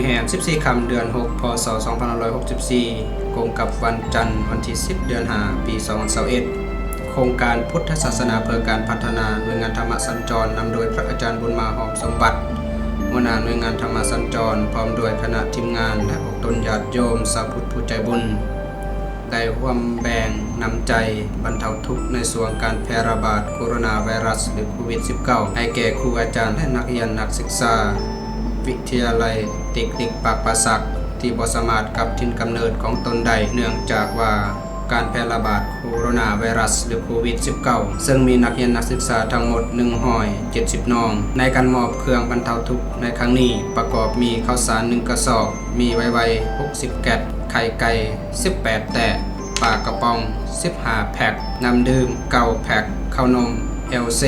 ແຮມສິບສີ່ຄ່ຳ ເດືອນຫົກ ພ.ສ. ສອງພັນຫ້າຮ້ອຍຫົກສິບສີ່ ກົງກັບວັນຈັນ ວັນທີສິບ ເດືອນຫ້າ ປີສອງພັນຊາວເອັດ ໂຄງການພຸດທະສາສະໜາເພື່ອການພັດທະນາ ໜ່ວຍງານທຳມະສັນຈອນ ນຳໂດຍພະອາຈານບຸນມາ ຫອມສົມບັດ ຫົວໜ້າໜ່ວຍງານທຳມະສັນຈອນ ພ້ອມດ້ວຍຄະນະທີມງານ ແລະ ອອກຕົນຍາດໂຍມຊາວພຸດຜູ້ໃຈບຸນ ໄດ້ຮ່ວມແບ່ງນ້ຳໃຈບັນເທົາທຸກໃນຊ່ວງການແຜ່ລະບາດໂຄໂຣນາໄວຣັສ ຫຼື ໂຄວິດສິບເກົ້າ ໃຫ້ແກ່ຄູອາຈານ ແລະ ນັກຮຽນນັກສຶກສາ ວິທະຍາໄລເຕັກນິກປາກປາສັກ ທີ່ບໍ່ສາມາດກັບຖິ່ນກຳເນີດຂອງຕົນໄດ້ ເນື່ອງຈາກວ່າການແຜ່ລະບາດໂຄໂຣນາໄວຣັສ ຫຼື ໂຄວິດສິບເກົ້າ ເຊິ່ງມີນັກຮຽນນັກສຶກສາທັງໝົດ ໜຶ່ງຮ້ອຍເຈັດສິບ ໜ່ວຍ. ໃນການມອບເຄື່ອງບັນເທົາທຸກໃນຄັ້ງນີ້ ປະກອບມີເຂົ້າສານ ໜຶ່ງ ກະສອບ, ມີໄວໆ ຫົກສິບ ແກັດ, ໄຂ່ໄກ່ ສິບແປດ ແຕະ, ປາກະປ໋ອງ ສິບຫ້າ ແພັກ, ນ້ຳດື່ມ ເກົ້າ ແພັກ, ເຂົ້າໜົມ ເອລເຊ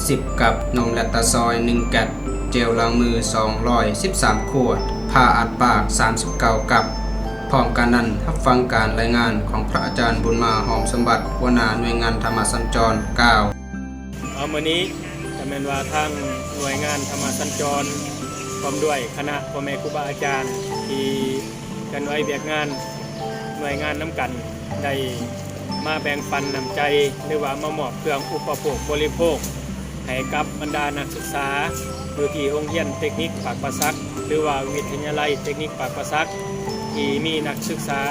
ສິບ ກັບ, ນົມແລັກຕາຊອຍ ໜຶ່ງ ແກັດ, ເຈວລ້າງມື ສອງຮ້ອຍສິບສາມ ຂວດ, ຜ້າອັດປາກ ສາມສິບເກົ້າ ກັບ. ພ້ອມກັນນັ້ນ, ຮັບຟັງການລາຍງານຂອງພະອາຈານບຸນມາ ຫອມສົມບັດ ຫົວໜ້າໜ່ວຍງານທຳມະສັນຈອນ ກ່າວ. ເອົາ ມື້ນີ້ກະແມ່ນວ່າທາງໜ່ວຍງານທຳມະສັນຈອນ ພ້ອມດ້ວຍຄະນະພໍ່ແມ່ຄູບາອາຈານ ທີ່ເຄື່ອນໄຫວວຽກງານໜ່ວຍງານນຳກັນ ໄດ້ມາແບ່ງປັນນ້ຳໃຈ ຫຼືວ່າມາມອບເຄື່ອງອຸປະໂພກບໍລິໂພກ ໃຫ້ກັບບັນດານັກສຶກສາ ຢູ່ທີ່ໂຮງຮຽນເຕັກນິກປາກປາສັກ ຫຼືວ່າວິທະຍາໄລເຕັກນິກປາກປາສັກ ທີ່ມີນັກສຶກສາ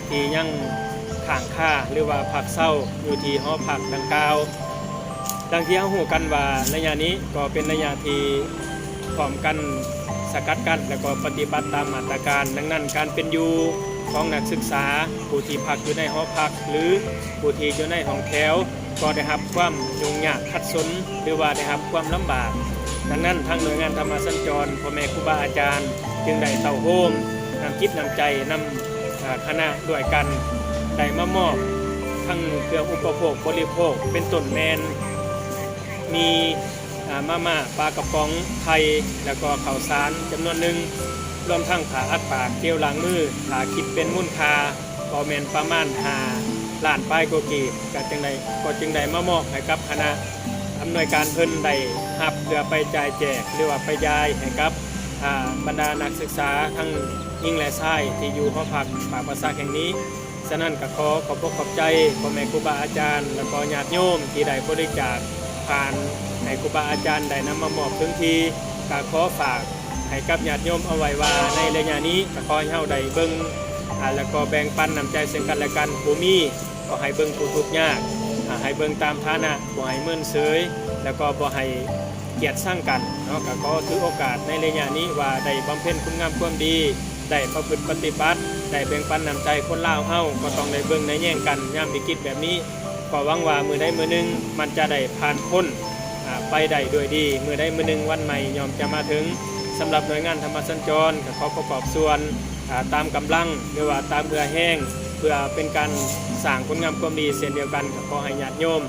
ທີ່ຍັງຄ້າງຄາ ຫຼືວ່າພັກເຊົາຢູ່ທີ່ຫໍພັກດັ່ງກ່າວ. ດັ່ງທີ່ເຮົາຮູ້ກັນວ່າ ໄລຍະນີ້ກໍເປັນໄລຍະທີ່ພ້ອມກັນສະກັດກັ້ນ ແລະ ກໍປະຕິບັດຕາມມາດຕະການ. ດັ່ງນັ້ນ ການເປັນຢູ່ຂອງນັກສຶກສາ ຜູ້ທີ່ພັກຢູ່ໃນຫໍພັກ ຫຼື ຜູ້ທີ່ຢູ່ໃນຫ້ອງແຖວ ກໍໄດ້ຮັບຄວາມຫຍຸ້ງຍາກຂັດສົນ ຫຼືວ່າໄດ້ຮັບຄວາມລຳບາກ. ດັ່ງນັ້ນ ທາງໜ່ວຍງານທຳມະສັນຈອນ ພໍ່ແມ່ຄູບາອາຈານ ຈຶ່ງໄດ້ເຕົ້າໂຮມນ້ຳຈິດນ້ຳໃຈນຳ ອາ ຄະນະດ້ວຍກັນ ໄດ້ມາມອບທັງເຄື່ອງອຸປະໂພກບໍລິໂພກ ເປັນຕົ້ນແມ່ນມີ ອາ ມາມ່າ, ປາກະປ໋ອງ, ໄຂ່ ແລ້ວກໍເຂົ້າສານຈຳນວນໜຶ່ງ, ລວມທັງຜ້າອັດປາກ, ເຈວລ້າງມື, ຖ້າຄິດເປັນມູນຄ່າ ກໍແມ່ນປະມານຫ້າລ້ານປາຍກວ່າກີບ ກໍຈຶ່ງໄດ້ ກໍຈຶ່ງໄດ້ມາມອບໃຫ້ກັບຄະນະອຳນວຍການເພິ່ນໄດ້ຮັບ ເພື່ອໄປຈ່າຍແຈກ ຫຼືວ່າໄປຢາຍໃຫ້ກັບ ອາ ບັນດານັກສຶກສາທັງຍິງ ແລະ ຊາຍ ທີ່ຢູ່ຫໍພັກປາກປາສັກແຫ່ງນີ້. ສະນັ້ນກໍຂໍຂອບອົກຂອບໃຈພໍ່ແມ່ຄູບາອາຈານ ແລະ ກໍຍາດໂຍມທີ່ໄດ້ບໍລິຈາກທານໃຫ້ຄູບາອາຈານໄດ້ນຳມາມອບເຖິງທີ່. ກໍຂໍຝາກໃຫ້ກັບຍາດໂຍມເອົາໄວ້ວ່າ ໃນໄລຍະນີ້ກໍຂໍໃຫ້ເຮົາໄດ້ເບິ່ງ ອາ ແລະ ກໍແບ່ງປັນນ້ຳໃຈເຊິ່ງກັນແລະກັນ. ຜູ້ມີກໍໃຫ້ເບິ່ງຜູ້ທຸກຍາກ ອາ ໃຫ້ເບິ່ງຕາມຖານະ ບໍ່ໃຫ້ເມີນເສີຍ ແລະ ກໍບໍ່ໃຫ້ກຽດຊັງກັນເນາະ. ກໍຂໍຖືໂອກາດໃນໄລຍະນີ້ວ່າໄດ້ບຳເພັນຄຸນງາມຄວາມດີ ໄດ້ປະພຶດປະຕິບັດ ໄດ້ແບ່ງປັນນ້ຳໃຈຄົນລາວເຮົາ ກໍຕ້ອງໄດ້ເບິ່ງໄດ້ແຍງກັນຍາມວິກິດແບບນີ້. ກໍຫວັງວ່າມື້ໃດມື້ໜຶ່ງມັນຈະໄດ້ຜ່ານພົ້ນ ອາ ໄປໄດ້ດ້ວຍດີ. ມື້ໃດມື້ໜຶ່ງວັນໃໝ່ຍ່ອມຈະມາເຖິງ. ສຳລັບໜ່ວຍງານທຳມະສັນຈອນ ກໍຂໍປະກອບສ່ວນ ອາ ຕາມກຳລັງ ຫຼືວ່າຕາມເຫື່ອແຮງ ເພື່ອເປັນການສ້າງຄຸນງາມຄວາມດີເຊັ່ນດຽວກັນ. ກໍຂໍໃຫ້ຍາດໂຍມ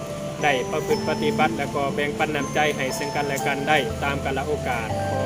ໄດ້ປະພຶດປະຕິບັດ ແລະ ກໍແບ່ງປັນນ້ຳໃຈໃຫ້ເຊິ່ງກັນແລະກັນໄດ້ຕາມກາລະໂອກາດ. ຂໍ